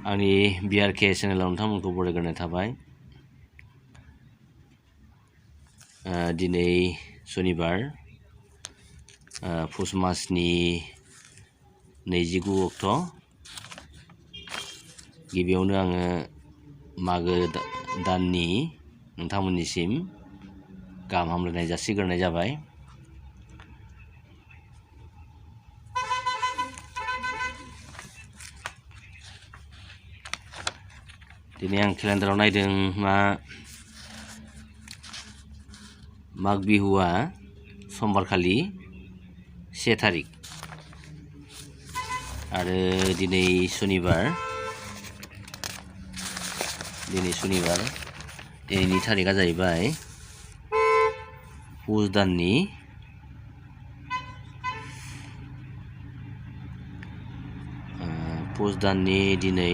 आंनि BRK चेनेलाव नोंथांमोनखौ बरायग्रोनाय थाबाय। दिनै सनिबार पुस मासनि 29 अक्ट'। गिबियावनो आङो मागो दाननि नोंथांमोननिसिम गाहाम हामलायनाय जासिग्रोनाय जाबाय। दिनै आं केलेन्डाराव नायदों माग बिहुआ समबारखालि 1 थारिख आरो दिनै सनिबार दिनैनि थारिखआ जाहैबाय पुस दाननि दिनै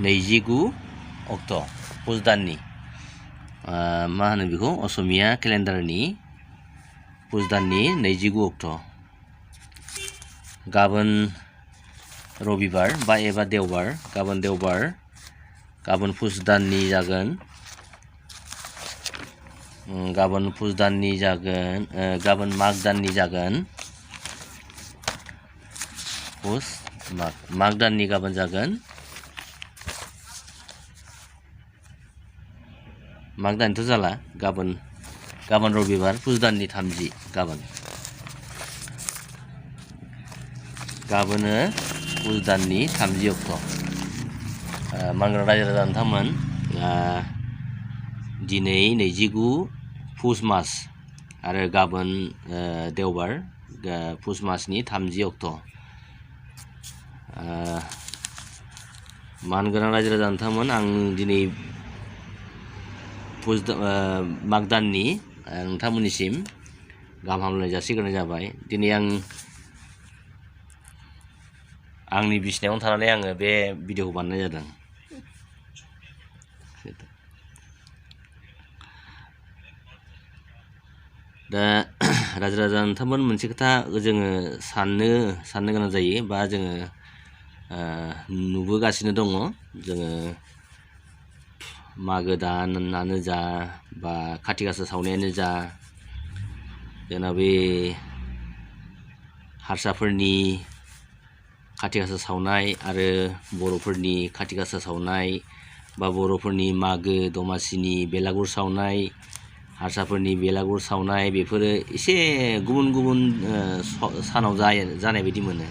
29 अक्ट'। पुस दाननि मा होनो बेखौ असमिया केलेन्डारनि पुस दाननि 29 अक्ट'। गाबोन रबिबार एबा देवबार, गाबोन पुस दाननि जागोन। गाबोन माग दाननि जागोन। माग दाननि गाबोन जागोन। माग दानथ' जाला, गाबोन रबिबार पुस दाननि 30 गाबोनो पुस दाननि 30 अक्ट'। मानगोनां रायजो राजा नोंथांमोन, दिनै 29 पुस मास आरो गाबोन देवबार पुस मासनि 30 अक्ट'। मानगोनां रायजो राजा नोंथांमोन, आं दिनै माग दाननि नोंथांमोननिसिम गाहाम हामलायनाय जासिग्रोनाय जाबाय। दिनै आंनि बिसिनायावनो थानानै आङो बे भिडिअखौ बानायनाय जादों। दा रायजो राजा नोंथांमोन, मोनसे खोथा जोङो साननो गोनां जायो, बा जोङो नुबोगासिनो दङ। जोङो मागो दानानो जा बा खाथि गासा सावनायानो जा, जोंना बे हारसाफोरनि खाथि गासा सावनाय आरो बर'फोरनि खाथि गासा सावनाय, बा बर'फोरनि मागो दमासिनि बेलागुर सावनाय, हारसाफोरनि बेलागुर सावनाय, बेफोरो एसे गुबुन सानाव जानाय बायदि मोनो।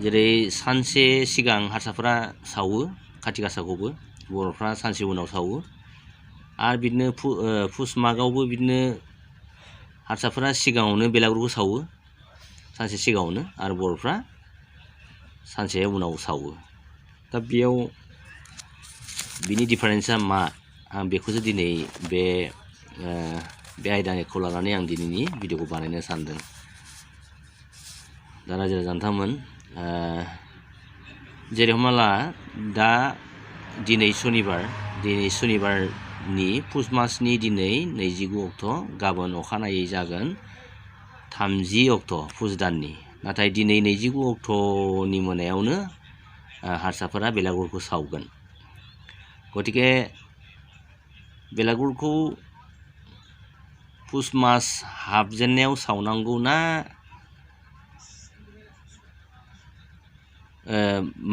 जेरै सानसे सिगां हारसाफोरा सावो खाथि गासाखौबो, बर'फ्रा सानसे उनाव सावो। आरो बिदिनो पुस मागआवबो बिदिनो हारसाफोरा सिगाङावनो बेलागुरखौ सावो, सानसे सिगाङावनो, आरो बर'फ्रा सानसे उनाव सावो। दा बिनि डिफारेन्सा मा, आं बेखौसो दिनै बे आयदाखौ लानानै आं दिनैनि भिडिअखौ बानायनो सानदों। दा रायजो राजा नोंथांमोन, जेरै हमना ला, दा दिनै सनिबारनि पुस मासनि दिनै 29 अक्ट', गाबोन अखानायै जागोन 30 अक्ट' पुस दाननि। नाथाय दिनै 29 अक्ट'नि मोनायावनो हारसाफोरा बेलागुरखौ सावगोन। गतिके बेलागुरखौ पुस मास हाबजेननायाव सावनांगौ ना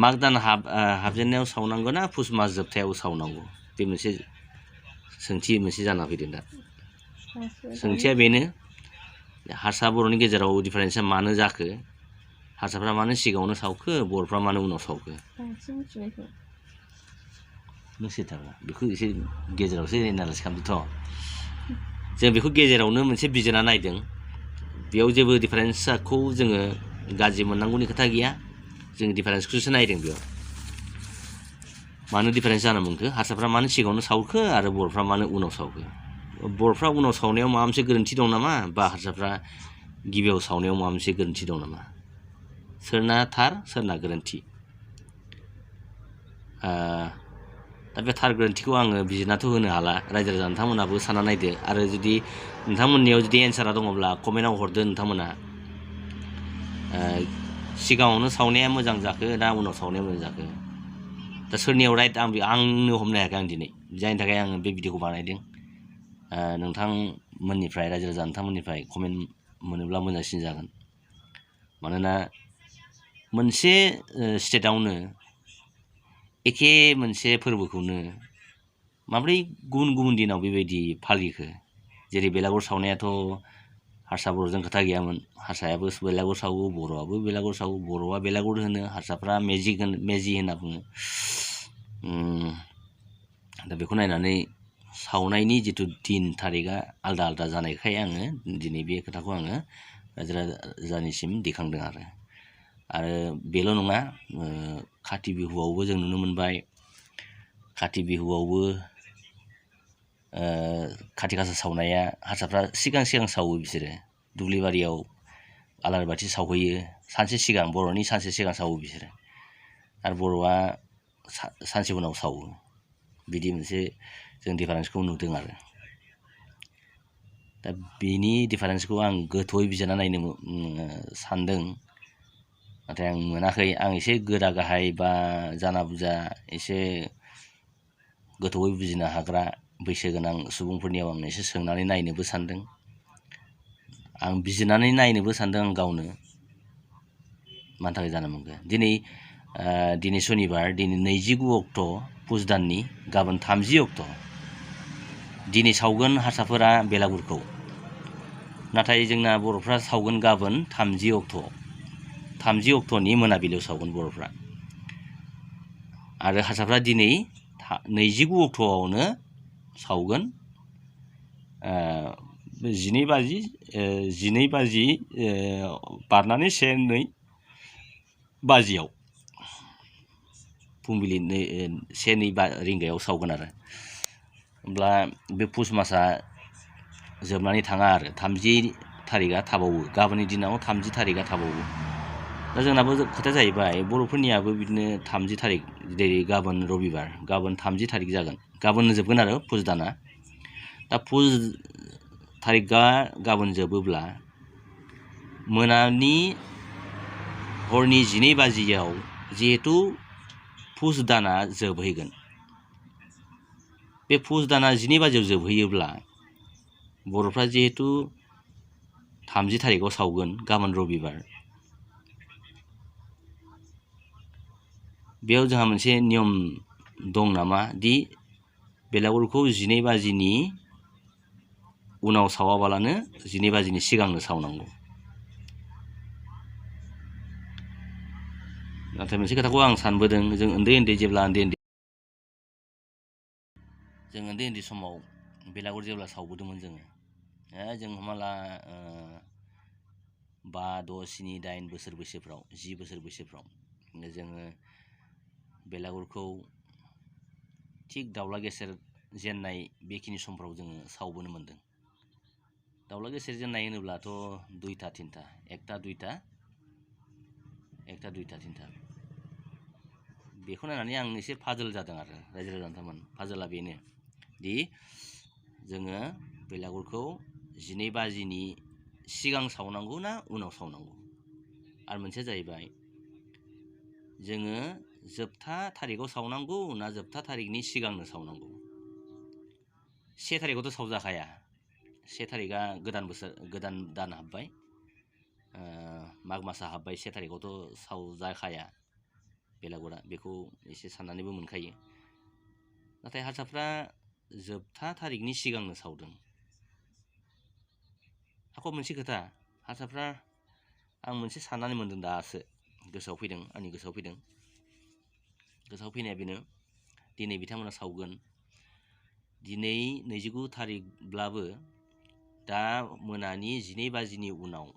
माग दान हाबजेननायाव सावनांगौ ना पुस मास जोबथायाव सावनांगौ, बे मोनसे सोंथि जाना फैदों। दा सोंथिया बेनो, हारसा बर'नि गेजेराव डिफारेन्सा मानो जाखो? हारसाफ्रा मानो सिगाङावनो सावखो, बर'फ्रा मानो उनाव सावखो? बेखौ एसे गेजेरावसो एनालाइस खालामदोंथ'। जों बेखौ गेजेरावनो मोनसे बिजिरना नायदों। बेयाव जेबो डिफारेन्सखौ जोङो गाज्रि मोननांगौनि खोथा गैया। जों डिफारेन्सखौसो नायदों। बेयाव मानो डिफारेन्स जानो मोनखो? हारसाफ्रा मानो सिगाङावनो सावखो आरो बर'फ्रा मानो उनाव सावखो? बर'फ्रा उनाव सावनायाव माबा मोनसे गोरोन्थि दं नामा, बा हारसाफ्रा गिबियाव सावनायाव माबा मोनसे गोरोन्थि दं नामा? सोरना थार, सोरना गोरोन्थि? दा बे थार गोरोन्थिखौ आङो बिजिरनाथ' होनो हाला। रायजो राजा नोंथांमोनाबो सानना नायदो, आरो जुदि नोंथांमोननियाव एन्सारा दङब्ला कमेन्टआव हरदो। नोंथांमोना सिगाङावनो सावनाया मोजां जाखो ना उनाव सावनाया मोजां जाखो दा सोरनियाव राइट आंनो हमनो हायाखै आं दिनै जायनि थाखाय आं बे भिडिअखौ बानायदों नोंथांमोननिफ्राय रायजो राजा नोंथांमोननिफ्राय कमेन्ट मोनोब्ला मोजांसिन जागोन मानोना मोनसे स्टेटआवनो एखे मोनसे फोरबोखौनो माब्रै गुबुन गुबुन दिनाव बेबायदि फालिखो जेरै बेलागुर सावनायाथ' हारसा बर'जों खोथा गैयामोन हारसायाबो बेलागुर सावो बर'आबो बेलागुर सावो बर'आ बेलागुर होनो हारसाफ्रा मेजि होनना बुङो दा बेखौ नायनानै सावनायनि जिथु दिन थारिखआ आलदा आलदा जानायखाय आङो दिनै बे खोथाखौ आङो रायजो राजानिसिम दिखांदों आरो बेल' नङा काति बिहुआवबो जों नुनो मोनबाय काति बिहुआवबो काति गासा सावनाया हारसाफ्रा सिगां सावो बिसोरो दुब्लि बारियाव आलारि बाथि सावहैयो सानसे सिगां बर'नि सानसे सिगां सावो बिसोरो आरो बर'आ सानसे उनाव सावो बिदि मोनसे जों डिफारेन्सखौ नुदों आरो दा बेनि डिफारेन्सखौ आं गोथौयै बिजिरना नायनो सानदों नाथाय आं मोनाखै आं एसे गोरा गाहाय बा जाना बुजा एसे गोथौयै बुजिनो हाग्रा बैसो गोनां सुबुंफोरनियाव आं एसे सोंनानै नायनोबो सानदों आं बिजिरनानै नायनोबो सानदों आं गावनो मानि थाखाय जानो मोनखो दिनै सनिबार दिनै 29 अक्ट' पुस दाननि गाबोन 30 अक्ट' दिनै सावगोन हारसाफोरा बेलागुरखौ नाथाय जोंना बर'फ्रा सावगोन गाबोन 30 अक्ट'नि मोनाबिलियाव सावगोन बर'फ्रा आरो हारसाफ्रा दिनै 29 अक्ट'आवनो सावगोन 12 बाजि बारनानै 1-2 बाजियाव फुंबिलि 1-2 रिंगायाव सावगोन आरो होमब्ला बे पुस मासआ जोबनानै थाङा आरो 30 थारिखआ थाबावो गाबोननि दिनाव 30 थारिखआ थाबावो दा जोंनाबो खोथा जाहैबाय बर'फोरनियाबो बिदिनो 30 थारिख जेरै गाबोन रबिबार गाबोन 30 थारिख जागोन गाबोन जोबगोन आरो पुस दाना दा पुस थारिखआ गाबोन जोबोब्ला मोनानि हरनि 12 बाजियाव जिहेतु पुस दाना जोबहैगोन बे पुस दाना 12 बाजियाव जोबहैयोब्ला बर'फ्रा जिहेतु 30 थारिखआव सावगोन गाबोन रबिबार बेयाव जोंहा मोनसे नियम दं नामा दि बेलागुरखौ 12 बाजिनि उनाव सावाबालानो 12 बाजिनि सिगांनो सावनांगौ नाथाय मोनसे खोथाखौ आं सानबोदों जों जेब्ला उन्दै समाव बेलागुर जेब्ला सावबोदोंमोन जों हमना ला 5, 6, 7, 8 बोसोर बैसोफ्राव 10 बोसोर बैसोफ्राव जोङो बेलागुरखौ थिग दाउला गेसेर जेननाय बेखिनि समफ्राव जोङो सावबोनो मोन्दों दाउला गेसेर जेननाय होनोब्लाथ' 2टा 3टा 1टा 2टा बेखौ नायनानै आं एसे फाजोल जादों आरो रायजो राजा नोंथांमोन फाजोला बेनो दि जोङो बेलागुरखौ 12 बाजिनि सिगां सावनांगौ ना उनाव सावनांगौ आरो मोनसेया जाहैबाय जोङो जोबथा थारिखआव सावनांगौ ना जोबथा थारिखनि सिगांनो सावनांगौ 1 थारिखआवथ' सावजाखाया 1 थारिखआ गोदान दान हाबबाय माग मासा हाबबाय 1 थारिखआवथ' सावजाखाया बेलागुरा बेखौ एसे साननानैबो मोनखायो नाथाय हारसाफ्रा जोबथा थारिखनि सिगांनो सावदों आंखौ मोनसे खोथा हारसाफ्रा आं मोनसे साननानै मोन्दों दासो आंनि गोसोआव फैनाया बेनो दिनै बिथांमोना सावगोन दिनै 29 थारिखब्लाबो दा मोनानि 12 बाजिनि उनाव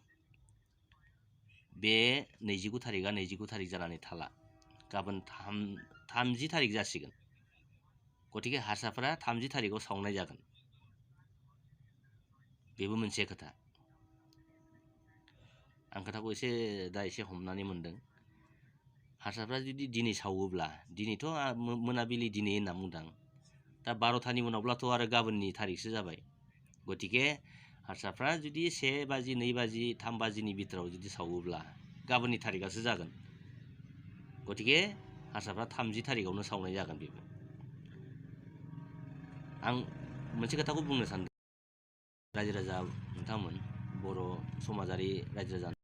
बे 29 थारिखआ 29 थारिख जानानै थाला गाबोन 30 थारिख जासिगोन गतिके हारसाफ्रा 30 थारिखआव सावनाय जागोन बेबो मोनसे खोथा आं खोथाखौ एसे हमनानै मोन्दों हारसाफ्रा जुदि दिनै सावोब्ला दिनैथ' मोनाबिलि दिनै होनना बुंदों दा 12टानि उनावब्लाथ' आरो गाबोननि थारिखसो जाबाय गतिके हारसाफ्रा जुदि 1 बाजि 2 बाजि 3 बाजिनि बिथोराव जुदि सावोब्ला गाबोननि थारिखआसो जागोन। गतिके हारसाफ्रा 30 थारिखआवनो सावनाय जागोन बेबो। आं मोनसे खोथाखौ बुंनो सानदों रायजो राजा नोंथांमोन, बर' समाजारि रायजो राजा,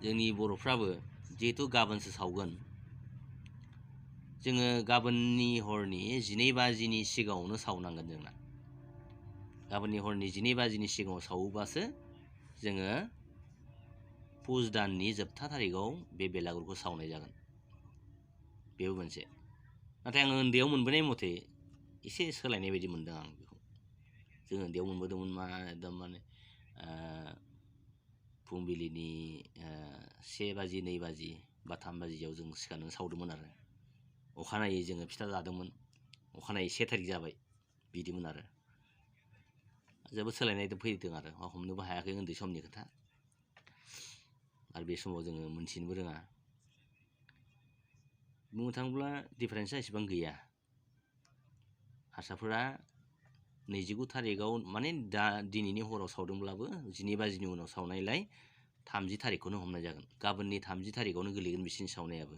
जोंनि बर'फ्राबो जिहेतु गाबोनसो सावगोन, जोङो गाबोननि हरनि 12 बाजिनि सिगाङावनो सावनांगोन जोंना। गाबोननि हरनि 12 बाजिनि सिगाङाव सावोबासो जोङो पुस दाननि जोबथा थारिखआव बे बेलागुरखौ सावनाय जागोन। बेबो मोनसे। नाथाय आङो उन्दैयाव मोनबोनाय मथे एसे सोलायनाय बायदि मोनदों आं बेखौ। जों उन्दैयाव मोनबोदोंमोन मा एकदम माने फुंबिलिनि 1 बाजि 2 बाजि बा 3 बाजियाव जों सिखारनानै सावदोंमोन आरो अखानायै जोङो फिथा जादोंमोन, अखानायै 1 थारिख जाबाय बिदिमोन आरो जोबोद सोलायनाय फैदों आरो हमनोबो हायाखै उन्दै समनि खोथा। आरो बे समाव जोङो मोनथिनोबो रोङा। बुंनो थाङोब्ला डिफारेन्सआ एसेबां गैया। हारसाफोरा 29 थारिखआव माने दा दिनैनि हराव सावदोंब्लाबो 12 बाजिनि उनाव सावनायलाय 30 थारिखखौनो हमनाय जागोन। गाबोननि 30 थारिखआवनो गोलैगोन बिसिनि सावनायाबो।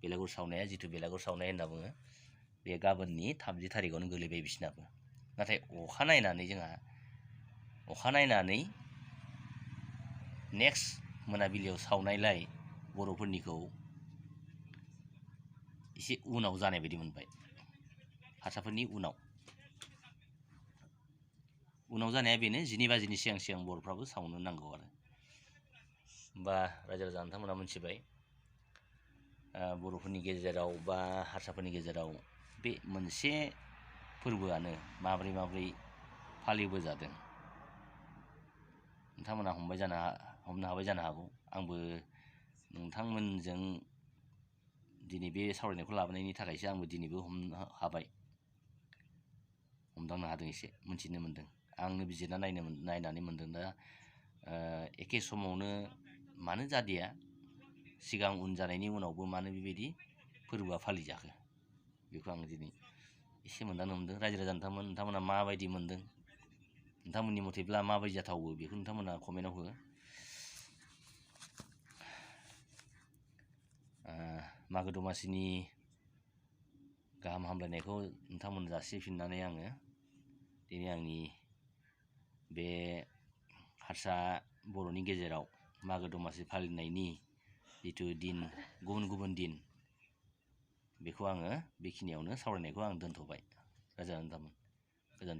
बेलागुर सावनाया जिथु बेलागुर सावनाय होनना बुङो, बे गाबोननि 30 थारिखआवनो गोलैबाय बिसिनाबो। नाथाय अखानायनानै नेक्स्ट मोनाबिलियाव सावनायलाय बर'फोरनिखौ एसे उनाव जानाय बायदि मोनबाय। हारसाफोरनि उनाव जानाया बेनो 12 बाजिनि सिगां बर'फ्राबो सावनो नांगौ आरो। होमबा रायजो राजा नोंथांमोना मोनथिबाय बर'फोरनि गेजेराव बा हारसाफोरनि गेजेराव बे मोनसे फोरबोआनो माब्रै फालिबोजादों। नोंथांमोना हमनो हाबाय जानो हागौ। आंबो नोंथांमोनजों दिनै बे सावरायनायखौ लाबोनायनि थाखायसो आंबो दिनैबो हमदांनो हादों, एसे मोनथिनो मोन्दों। आंनो बिजिरना नायनानै मोन्दों दा एखे समावनो मानो जादिया, सिगां उन जानायनि उनावबो मानो बेबायदि फोरबोआ फालिजाखो, बेखौ आं दिनै एसे मोनदांनो मोन्दों। रायजो राजा नोंथांमोना माबायदि मोन्दों, नोंथांमोननि मथेब्ला माबायदि जाथावो, बेखौ नोंथांमोना कमेन्टआव हो। मागो दमासिनि गाहाम हामलायनायखौ नोंथांमोननो जासिफिननानै आङो दिनै आंनि बे हारसा बर'नि गेजेराव मागो दमासि फालिनायनि जिथु दिन, गुबुन दिन, बेखौ आङो बेखिनियावनो सावरायनायखौ आं दोनथ'बाय। रायजो राजा नोंथांमोन।